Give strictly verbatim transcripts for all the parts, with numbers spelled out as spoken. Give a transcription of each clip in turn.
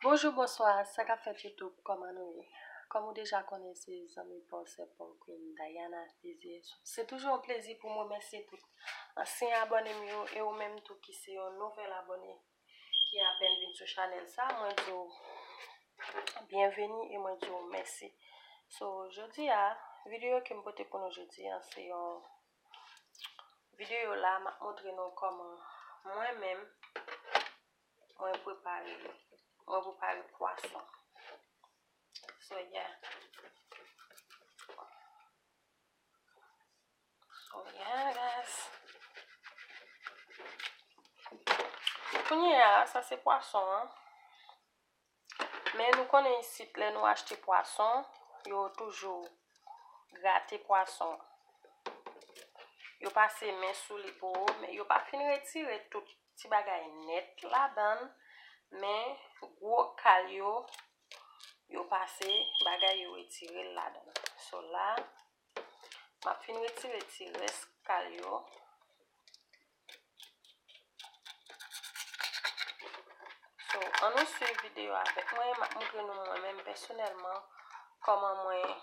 Bonjou, bonswa, sa k ap fèt YouTube, kòman nou ye? Kòm ou deja konnen, se zanmi pa w, sè pa w, Queen Diana Désiré. Se toujou yon plezi pou m remèsye tout ansyen abòne m yo e ou menm tou ki se yon nouvèl abòne ki apèn vin sou chanèl sa, mwen di w byenveni e mwen di w mèsi. So, jodi a, videyo ke m pote pou nou jodi a, se yon videyo la, m ap montre nou kòman mwen menm, mwen prepare, mwen prepare pwason. So, yeah. So, yeah, guys. Kounye a, sa se pwason an. Men nou konnen isit, lè nou achte pwason, yo toujou grate pwason. Yo pase men sou li pou ou, men yo pa fin retire tout ti bagay nèt ladan l, men gwo kal yo, yo pase bagay yo retire l ladan l. So la, m ap fin retire ti rès kal yo. So, ann nou swiv videyo avèk mwen, m ap montre nou mwen menm pèsonèlman kòman mwen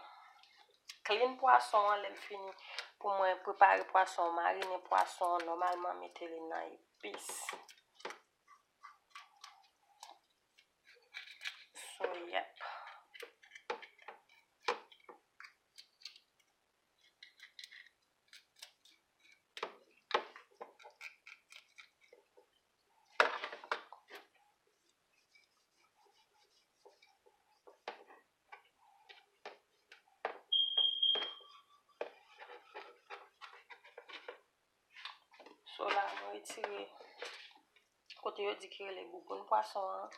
clean pwason an, lè m fini pou mwen prepare pwason, marine pwason an, nòmalman mete li nan epis. So, yep. So la, mwen retire kote yo di ki rele bouboun pwason an.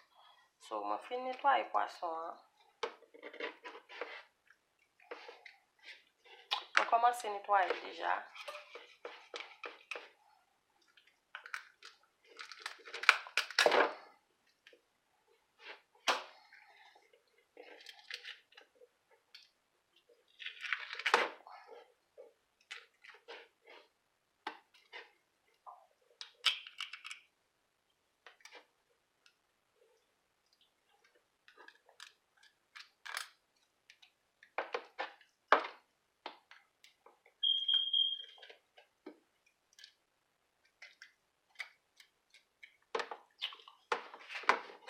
So, mwen fin netwaye pwason an. Mwen kòmanse netwaye deja.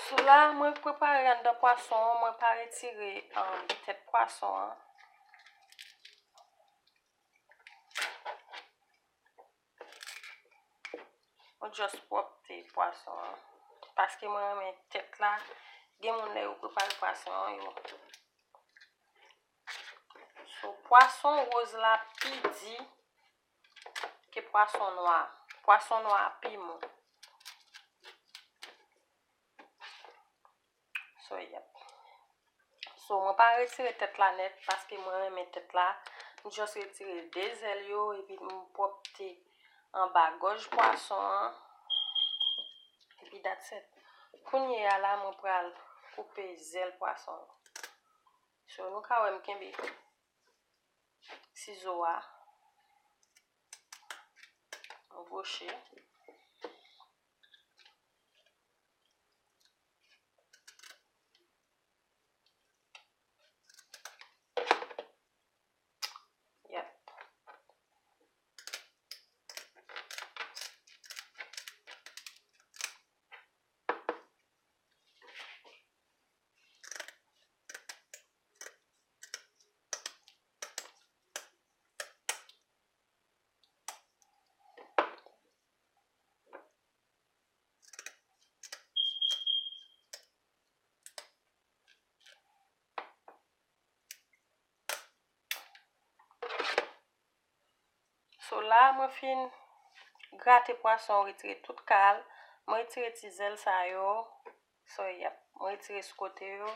So la, mwen prepare anndan pwason an, mwen pa retire, um, tèt pwason an. Mwen just pwòpte pwason an. Paske mwen renmen tèt la. Gen moun lè yo prepare pwason an, yo. So, pwason woz la pi di ke pwason nwa. Pwason nwa a pi mou. So, yep. So, mwen pa retire tèt la nèt paske mwen renmen tèt la. M just retire de zèl yo epi m pwòpte anba gòj pwason an. Epi that's it. Kounye a la, mwen pral koupe zèl pwason an. So, nou ka wè m kenbe sizo a, yon gwo che. Yep. So la, mwen fin grate pwason, retire tout kal. Mwen retire ti zèl sa yo. So, yep, mwen retire sou kote yo.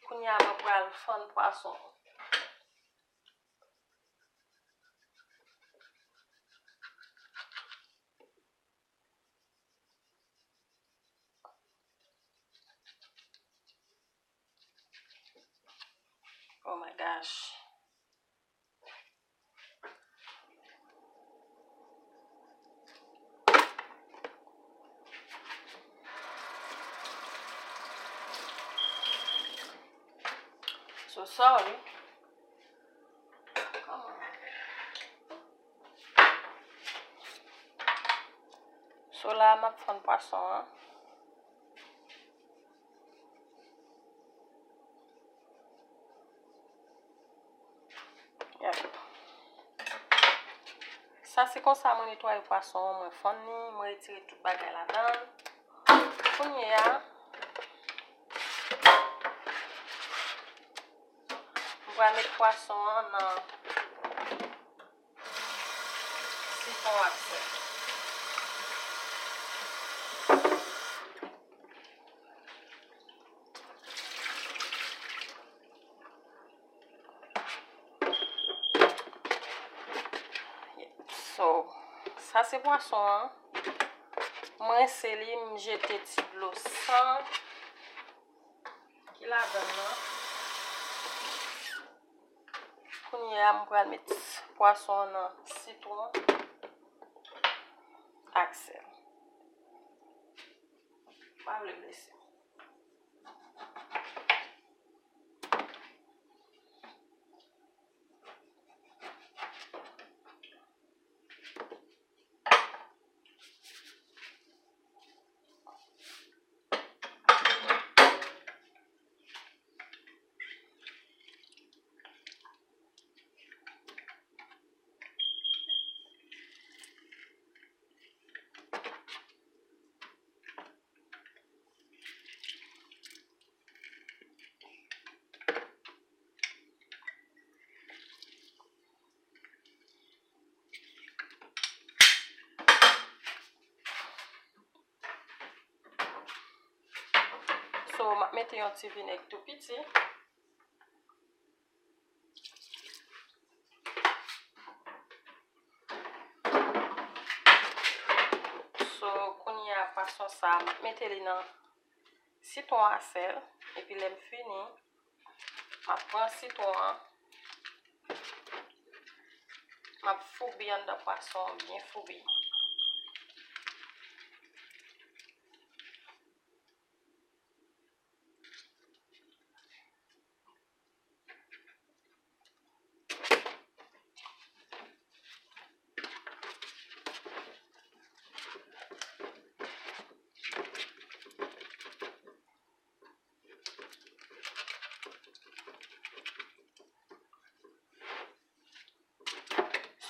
Kounye a, mwen pral fann pwason. Oh my gosh. So sorry. So la, m ap fann pwason an. Yep. Sa se konsa mwen netwaye pwason an, mwen fann li, mwen retire tout bagay ladan l. Kounye a, m pral met pwason an nan sitwon ak sèl. So, sa se pwason an. M rense li, m jete ti dlo san ki ladan l lan. Kounye a, m pral met pwason an nan sitwon ak sèl. Pa vle blese. So, m ap mete yon ti vinèg tou piti. So, kounye a, pwason sa, m ap mete li nan sitwon a sèl, epi lè m fini, m ap pran sitwon an, m ap foubi anndan pwason an, byen foubi.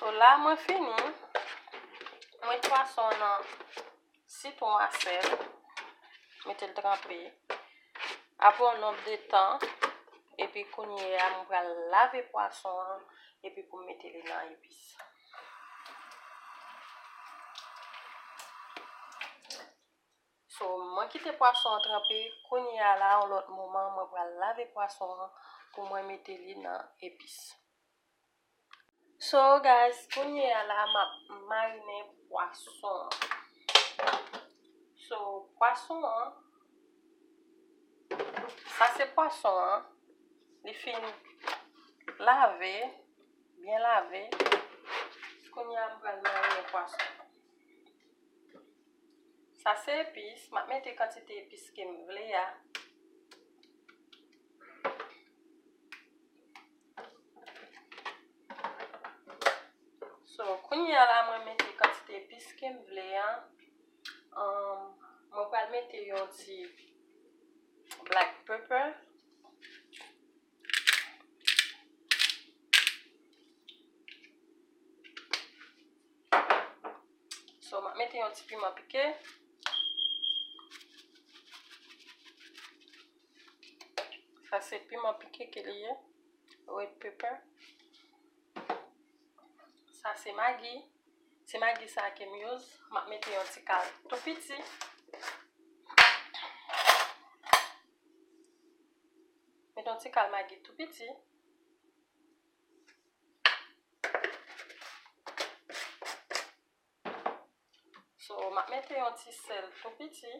So la, mwen fini. Mwen met pwason nan sitwon a sèl. Mete l tranpe. Apre yon nonb de tan, epi kounye a, mwen pral lave pwason an, epi pou m mete li nan epis. So, mwen kite pwason an tranpe, kounye a la, yon lòt moman, mwen pral lave pwason an pou mwen mete li nan epis. So, guys, kounye a la, m ap marinen pwason an. So, pwason an, sa se pwason an. Li fin lave, byen lave. Kounye a, m pral marinen pwason an. Sa se epis, m ap mete kantite epis ke m vle a. So, kounye a la, mwen mete kantite epis ke m vle a. Um, mwen pral mete yon ti black pepper. So, m ap mete yon ti piman pike. Sa se piman pike ke li ye. Red pepper. Sa se Maggi. Se Maggi sa ke m use. M ap mete yon ti kal tou piti. Mete yon ti kal Maggi tou piti. So, m ap mete yon ti sèl tou piti.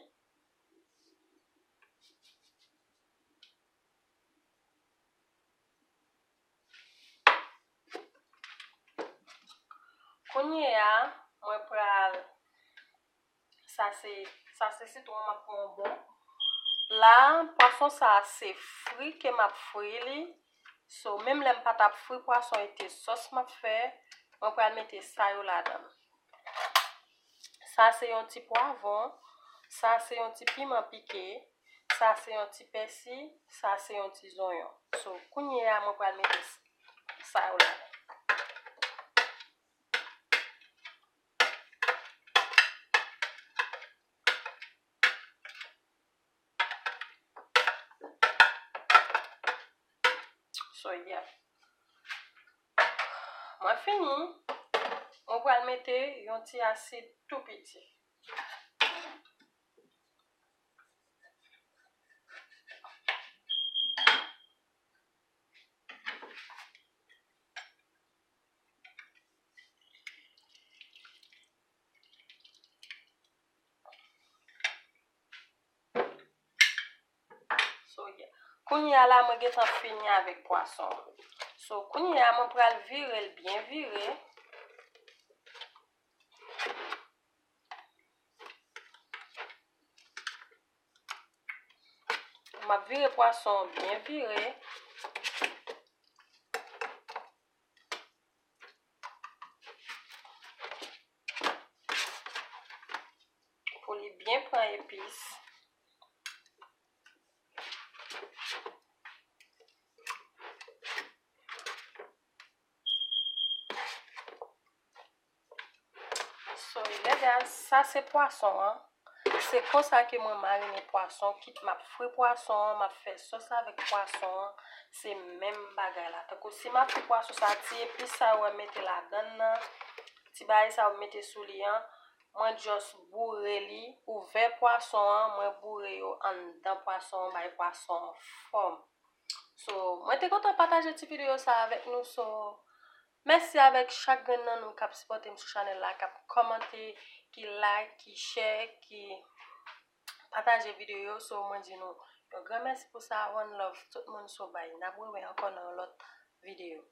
Kounye a, mwen pral, sa se, sa se sitwon m ap pran yon bon. La, pwason sa se fri ke m ap fri li. So, menm lè m pa t ap fri pwason, e te sòs m ap fè, mwen pral mete sa yo ladan l. Sa se yon ti pwavwon, sa se yon ti piman pike, sa se yon ti pèsi, sa se yon ti zonyon. So, kounye a, mwen pral mete s- sa yo ladan. So, yeah. Mwen fini. Mwen pral mete yon ti asid tou piti. So, yeah. Kounye a la, mwen gentan fini avèk pwason. So, kounye a, mwen pral vire l byen vire. M ap vire pwason byen vire. Pou li byen pran epis. So, lè gaz, sa se pwason an. Se konsa ke mwen marine pwason, kit m ap fri pwason an, m ap fè sòs avèk pwason an, se menm bagay la. Tankou si m ap fri pwason sa, ti epis sa yo mete ladan l nan, ti bagay sa yo mete sou li an, mwen just boure li, ouvè pwason an, mwen boure yo anndan pwason an, bay pwason an fòm. So, mwen te kontan pataje ti videyo sa avèk nou. So, mèsi avèk chak grenn nan nou k ap sipòte m sou chanèl la, k ap kòmante, ki like, ki share, ki pataje videyo yo. So, mwen di nou yon gran mèsi pou sa. One love, tout moun. So, bye. N ap rewè ankò nan yon lòt videyo.